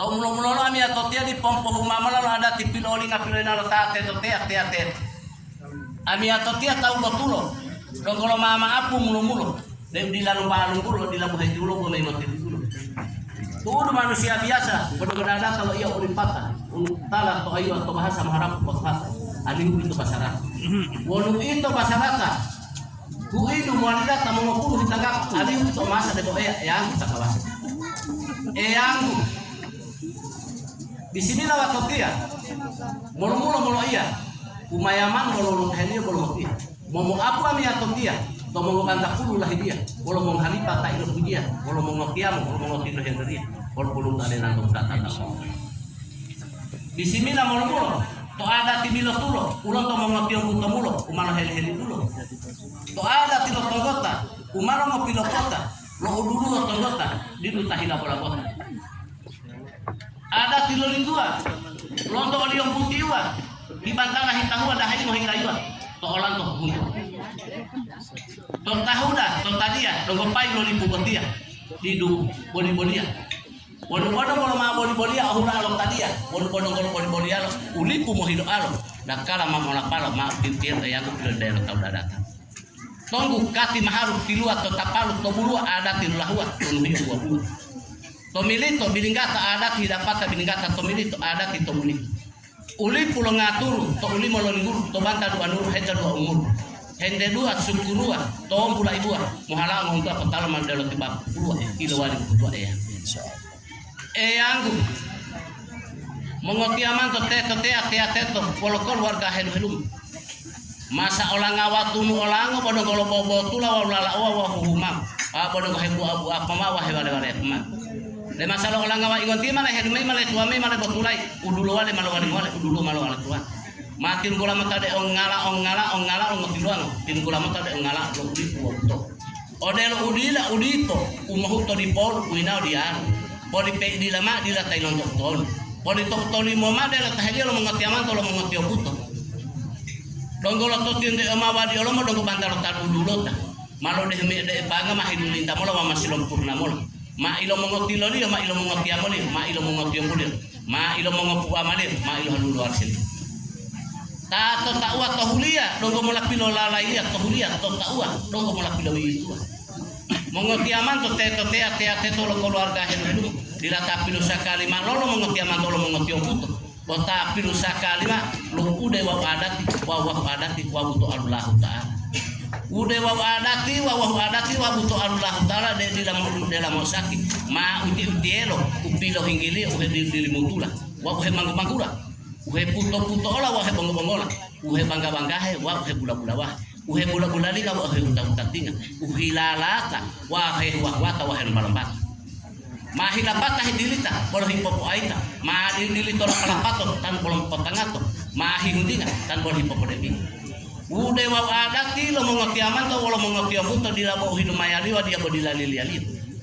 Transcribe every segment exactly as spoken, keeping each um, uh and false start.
Mulo-mulolo amiyatotiya dipo pohumamola lo adati pilolinga pilolinalo ta teto teya, teya teto. Amiyatotiya tawu botulo, donggo lo mama'apu mulo-mulo, deu dila lumba-lumbulo, dila buhetulo, bo memang titidulo. Tu'udu manusiya biyasa, bodo-bodo adata lo iya ulipata, untala to ayuwa to bahasa maharapu potuhata, alihu ito basarata. Wonu ito basarata, hu'idu mowali data mongopulu hitanggapu, alihu ito masa debo eya, eyanggu ta kawasa. Eyanggu, Bisimila watotiya, molo-mulo moloiya, umayamanu lololungaheliyo bolo mopiya. Momoapu amiyatotiya, to mongobanta pulu lahidiya, wolo mongohalipa ta ilopujiya, wolo mongotiyamo, wolo mongotiyohenteliya, wolo pulunto adenanto wutata ta. Bisimila molo-mulo, to adati bilotulo, ulonto mongotiyombu tomulo, u ma loheli-helidulo. To adati lo tonggota, u ma longopilopota, lo uduluwo tonggota, didu ta hilabola bota. Adati lolingguwa, lonto oliyombu tiwa, hibantala hitahuwa dahayi mohilayuwa, to olanto huhunto. To tahuda, to tadiya, donggo payi lo lipu botiya, didu boli-boliya. Wonu bodo bolo ma boli-boliya ohura lo tadiya, wonu bodo bolo boli-boliyalo, u lipu mohiloalo, dakala ma molapalo ma u tintiyelo eyangu pilodelo tawu dadata. Tonggu kati maharu tiluwa to tapalu to buluwa adati lolahuwa tonuhiyo buwa-buwa. To milito bilinggata adati hidapata bilinggata to milito adati to mulito. Ulipu lo ngaturu to ulimo lo lingguru to banta dua nuru heta dua umuru. Hente dua sukuruwa to wombu laibuwa mohalao ngohuntuwa potalo ma delo tibapu puluwa ilowali kutuwa Eya. Eyanggu, mongotiyamanto teto teya, teya teto wolo koluwarga helu-helumu. Masa olangawa tunu olango bo donggo lo bobotula wawu lalaowa wawu huhumau, wawu bo donggo hebua-bua pomau wawu hewale-wale pomau. Lemasa lo olangawa ingontiye ma lehedu mayi ma letuwa mayi ma lebotulai, u duluwale ma lowali mowali, u duluwo ma lowali tuwa. Ma tilunggula mota ode ongala, ongala, ongala lo ngotiluwango, tilunggula mota ode ongala lo ulipu wawu to. Odelo u dila odito u mohuto dipolu u yinawo diyalu, poli pe'idila mao dila ta yilonto utonu, poli to'u tolimo mao delo taheliyo lo mongotiyamanto lo mongotiyombuto. Donggo lo totiyontio ma wadiolomo donggo banta lo ta dudulota, ma lodehu me'e de'epanga ma hilulinta mola wawu ma silompurna mola, ma ilomongotiloliyo, ma ilomongotiyamoliyo, ma ilomongotiyombuliyo. Ma ilomongopu'amaliyo, ma ilohalulowarisiliyo. Ta to tauwa to huliya donggo mola pilolalayiliya to huliya to tauwa donggo mola pilowiyituwa. Mongotiyamanto teto teya, teya teto lo koluwarga helu-helumo, dila ta pilusakali ma'o lolo mongotiyamanto lo mongotiyombuto, bo ta pilusakali ma'o lo ude wawu adati wawu wahu adati wawu to Allahuta'ala. Ude wawu adati wawu wahu adati wawu to Allahuta'ala de dila mo-, dila mosaki ma uti-utiyelo u pilohinggiliyo u hedi-, dilimutula wawu u hemanggu-manggula, u heputo-puto'ola wawu hebongo-bongola, u hebangga-banggahe wawu hebula-bulawahe, u hebula-bulalika wawu hehuta-hutatinga, u hilalata wawu hehuwa-huwata wawu helomba-lombata. Ma hilapata hidilita bolo hipopoayita, ma didilito lapalapato tanu bolo potangato, ma hihuntinga tanu bolo hipopodepinga. Ude wawu adati lo mongotiyamanto wolo mongotiyombuto dila bo u hilumayaliyo diya bo dila liliyaliyo.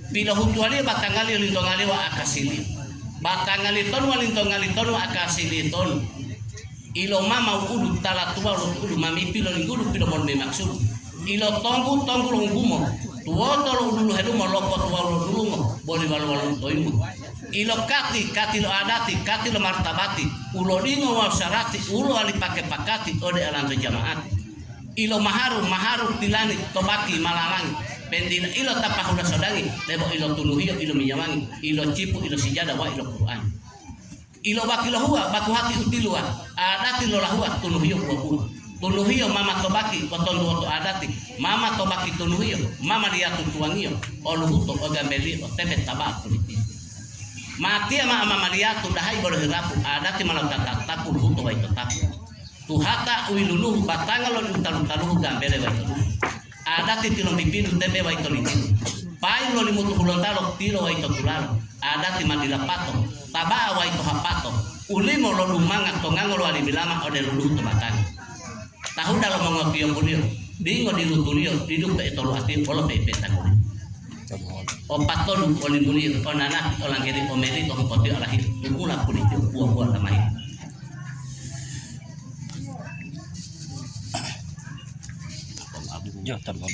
Pilohutuwaliyo batangaliyo lintongaliyo wawu akasiliyo. Batangaliyo tonu wawu lintongaliyo tonu wawu akasiliyo tonu. Ilomama wu'udu tala tuwawu lo tu'udu mamipi lo linggulu pilomonu mayi makusudu. Ilotonggu-tonggu lo unggumo, tuwoto lo uduluhelumo lopotuwawu lo dulungo boli walu-walu toyungo. Ilokati, kati lo adati, kati lo martabati, ulodingo wawu sarati, u lowali pake-pakati ode olanto jama'ati. Ilomaharu, maharu tilani to baki malalangi, pendila ilo tapahula sodangi, debo ilotunuhiyo, ilomiyawangi, ilocipu, ilosijada wawu iloqur'ani. Ilobaki lohuwa, bakuhati utiluwa, adati lolahuwa tunuhiyo buwa-buwa. Tunuhiyo mama tobaki potonduwoto adati, mama tobaki tunuhiyo, mama liyatu tuwangiyo, oluhuto ogambeliyo otebe taba'a pulitiyo. Matiya ma'o mama liyatu daha'i bolo hirapu, adati ma lotata tapu luhuto waito tapu. Tuhata u yiluluhu batanga lo diutalu-taluhu gambele waito luhu. Adati tilombibidu tebe waito litidu. Payu lo Limutu Hulontalo tilo waito tulalo. Adati ma dila pato. Taba'a waito hapato. Ulimo lo dumanga to ngango lowali bilama ode luluhu to batanga. Tahuda lo mongotiyombuliyo, dingo dilutuliyo, didu pe'etolu atiyo bolo pe'epe'enta ngoli. O patolu olimbuliyo, o nanati, o langgeli, o meli, to hupotiyo alahiyo, tumula pulitiyo, buwa-buwa tamayi. Yo, tonton.